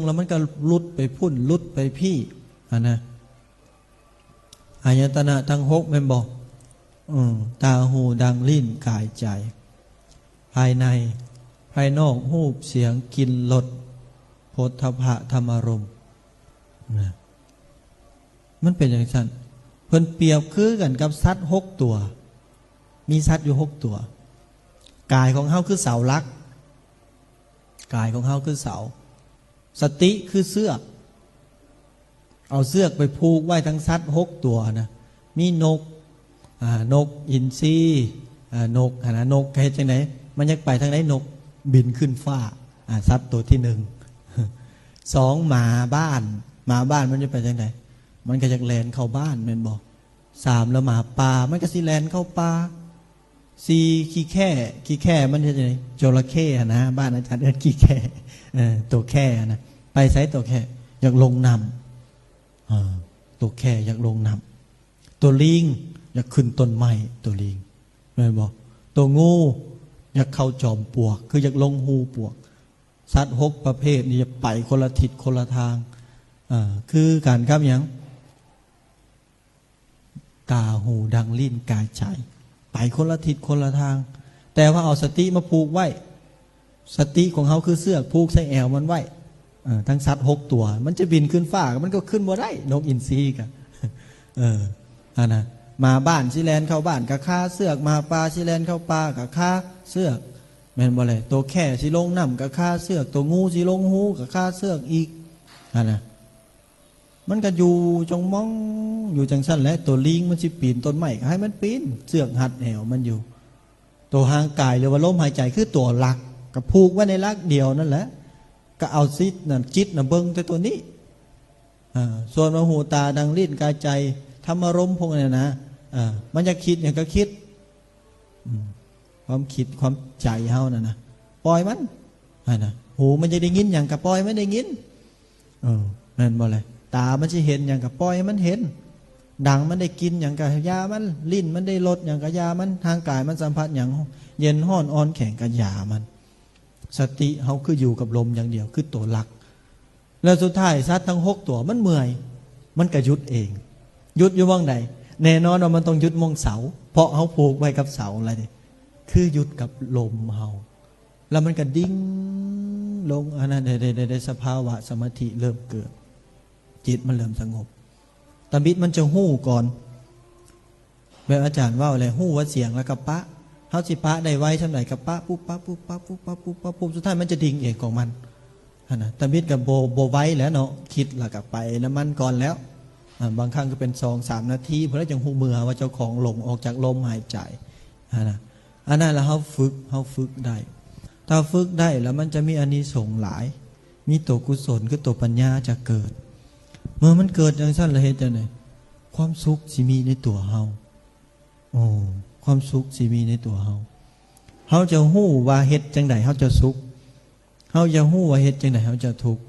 ແລ້ວມັນກໍຫຼຸດໄປພຸ້ນ ຫຼຸດໄປພີ້ຫັ້ນນະ. ອາຍະຕະນະທັງຫົກແມ່ນບໍ່? ເອີ ຕາ ຫູ ດັງ ລີ້ນ ກາຍ ໃຈ. ພາຍໃນ, ພາຍນອກ, ຮູບ, ສຽງ, ກິ່ນ, ລົດ, ໂຜດຖະພະ, ທຳມາລົມນະ. ມັນເປັນຈັ່ງຊັ້ນ. ເພິ່ນປຽບຄືກັນກັບສັດຫົກຕົວ. ມີສັດຢູ່ຫົກຕົວ. ກາຍຂອງເຮົາຄືເສົາຫຼັກ. ກາຍຂອງເຮົາຄືເສົາ. ສະຕິຄືເຊືອກ. ເອົາເຊືອກໄປຜູກໄວ້ທັງສັດຫົກຕົວນະ. ມີນົກ, ອ່າ, ນົກອິນຊີ, ອ່າ, ນົກຫັ້ນນະ. ນົກເຮັດຈັ່ງໃດ? ມັນຢາກໄປທາງໃດ? ນົກບິນຂຶ້ນຟ້າ. ອ່າ, ສັດຕົວທີໜຶ່ງ. ສອງ, ໝາບ້ານ. ໝາບ້ານມັນຈະໄປທາງໃດ? ມັນກໍຢາກແລ່ນເຂົ້າບ້ານແມ່ນບໍ່? ສາມ, ລະໝາປ່າ ມັນກໍຊິແລ່ນເຂົ້າປ່າ. ສີ່, ຂີ້ແຂ້. ຂີ້ແຂ້ມັນເຮັດຈັ່ງໃດ? ຈໍລະເຂ້ຫັ້ນນະ. ບ້ານອາຈານເອີ້ນຂີ້ແຂ້. ເອີ, ຕົວແຂ້ຫັ້ນນະ. ໄປໃສຕົວແຂ້? ຢາກລົງນ້ຳ. ເອີ, ຕົວແຂ້ຢາກລົງນ້ຳ. ຕົວລີງຢາກຂຶ້ນຕົ້ນໄມ້, ຕົວລີງ. ແມ່ນບໍ່? ຕົວງູຢາກເຂົ້າຈອມປວກ, ຄືຢາກລົງຮູປວກ. ສັດຫົກປະເພດນີ້ຈະໄປຄົນລະທິດຄົນລະທາງ. ເອີ, ຄືກັນກັບຫຍັງ? ຕາ, ຫູ, ດັງ, ລີ້ນ, ກາຍ, ໃຈ ໄປຄົນລະທິດຄົນລະທາງ. ແຕ່ວ່າເອົາສະຕິມາຜູກໄວ້. ສະຕິຂອງເຮົາຄືເຊືອກຜູກໃສ່ແອວມັນໄວ້. ເອີ, ທັງສັດຫົກຕົວ ມັນຈະບິນຂຶ້ນຟ້າ ມັນກໍຂຶ້ນບໍ່ໄດ້. ນົກອິນຊີກະ, ເອີ, ຫັ້ນນະ. ໝາບ້ານຊິແລ່ນເຂົ້າບ້ານກະຄາເຊືອກ, ໝາປ່າຊິແລ່ນເຂົ້າປ່າກະຄາເຊືອກ, ແມ່ນບໍ່ແລະ? ໂຕແຂ້ຊິລົງນ້ຳກະຄາເຊືອກ, ໂຕງູຊິລົງຮູກະຄາເຊືອກອີກ, ຫັ້ນນະ. ມັນກໍຢູ່ຈອງມອງຢູ່ຈັ່ງຊັ້ນແຫຼະ. ຕົວລີງມັນຊິປີນຕົ້ນໄມ້ກໍໃຫ້ມັນປີນ, ເຊືອກຮັດແອວມັນຢູ່. ຕົວຮ່າງກາຍ ຫຼືວ່າລົມຫາຍໃຈ ຄືຕົວຫຼັກ, ກໍຜູກໄວ້ໃນຫຼັກດຽວນັ້ນແຫຼະ, ກໍເອົາຈິດນັ້ນ, ຈິດນະເບິ່ງແຕ່ຕົວນີ້. ເອີ, ສ່ວນວ່າຫູ, ຕາ, ດັງ, ລີ້ນ, ກາຍ, ໃຈ, ທຳມາລົມພວກນັ້ນນະ, ເອີ, ມັນຢາກຄິດຫຍັງກໍຄິດ, ອືມ, ຄວາມຄິດ, ຄວາມໃຈເຮົານັ້ນນະ, ປ່ອຍມັນ, ຫັ້ນນະ. ຫູມັນຈະໄດ້ຍິນຫຍັງກໍປ່ອຍມັນໄດ້ຍິນ. ເອີ, ແມ່ນບໍ່ແລະ? ຕາມັນຊິເຫັນຫຍັງກໍປ່ອຍໃຫ້ມັນເຫັນ, ດັງມັນໄດ້ກິ່ນຫຍັງກໍຢ່າມັນ, ລີ້ນມັນໄດ້ລົດຫຍັງກໍຢ່າມັນ, ຮ່າງກາຍມັນສຳຜັດຫຍັງເຢັນຮ້ອນອ່ອນແຂງກໍຢ່າມັນ. ສະຕິເຮົາຄືຢູ່ກັບລົມຢ່າງດຽວ, ຄືຕົວຫຼັກ. ແລ້ວສຸດທ້າຍສັດທັງຫົກຕົວມັນເມື່ອຍ, ມັນກໍຢຸດເອງ. ຢຸດຢູ່ໝ່ອງໃດ? ແນ່ນອນວ່າມັນຕ້ອງຢຸດໝ່ອງເສົາ, ເພາະເຮົາຜູກໄວ້ກັບເສົາແລ້ວເດ້, ຄືຢຸດກັບລົມເຮົາ. ແລ້ວມັນກໍດິ້ງລົງ, ອັນນັ້ນໄດ້, ໄດ້, ໄດ້, ໄດ້ສະພາວະສະມາທິເລີ່ມເກີດ, ຈິດມັນເລີ່ມສະຫງົບ. ຕຳອິດມັນຈະຮູ້ກ່ອນ, ແບບອາຈານເວົ້າແຫຼະ, ຮູ້ວ່າສຽງແລ້ວກໍປະ. ເຮົາຊິປະໄດ້ໄວສ່ຳໃດກໍປະ, ປຸບປັບ, ປຸບປັບ, ປຸບປັບ, ປຸບປັບ, ປຸບ, ສຸດທ້າຍມັນຈະດິ້ງເອງຂອງມັນ, ຫັ້ນນະ. ຕຳອິດກໍບໍ່, ບໍ່ໄວແຫຼະເນາະ, ຄິດແລ້ວກໍໄປນຳມັນກ່ອນແລ້ວ. ອາ, ບາງຄັ້ງກໍເປັນສອງສາມນາທີພຸ້ນແຫຼະ ຈຶ່ງຮູ້ເມື່ອວ່າເຈົ້າຂອງຫຼົງອອກຈາກລົມຫາຍໃຈ, ຫັ້ນນະ. ອັນນັ້ນລະເຮົາຝຶກ, ເຮົາຝຶກໄດ້. ຖ້າຝຶກໄດ້ລະມັນຈະມີອານິສົງຫຼາຍ, ມີຕົວກຸສົນ ຄືຕົວປັນຍາຈະເກີດ. ເມື່ອມັນເກີດຈັ່ງຊັ້ນລະເຮັດຈັ່ງໃດ? ຄວາມສຸກຊິມີໃນຕົວເຮົາ. ໂອ້, ຄວາມສຸກຊິມີໃນຕົວເຮົາ. ເຮົາຈະຮູ້ວ່າເຮັດຈັ່ງໃດເຮົາຈະສຸກ, ເຮົາຈະຮູ້ວ່າເຮັດຈັ່ງໃດເຮົາຈະທຸກ.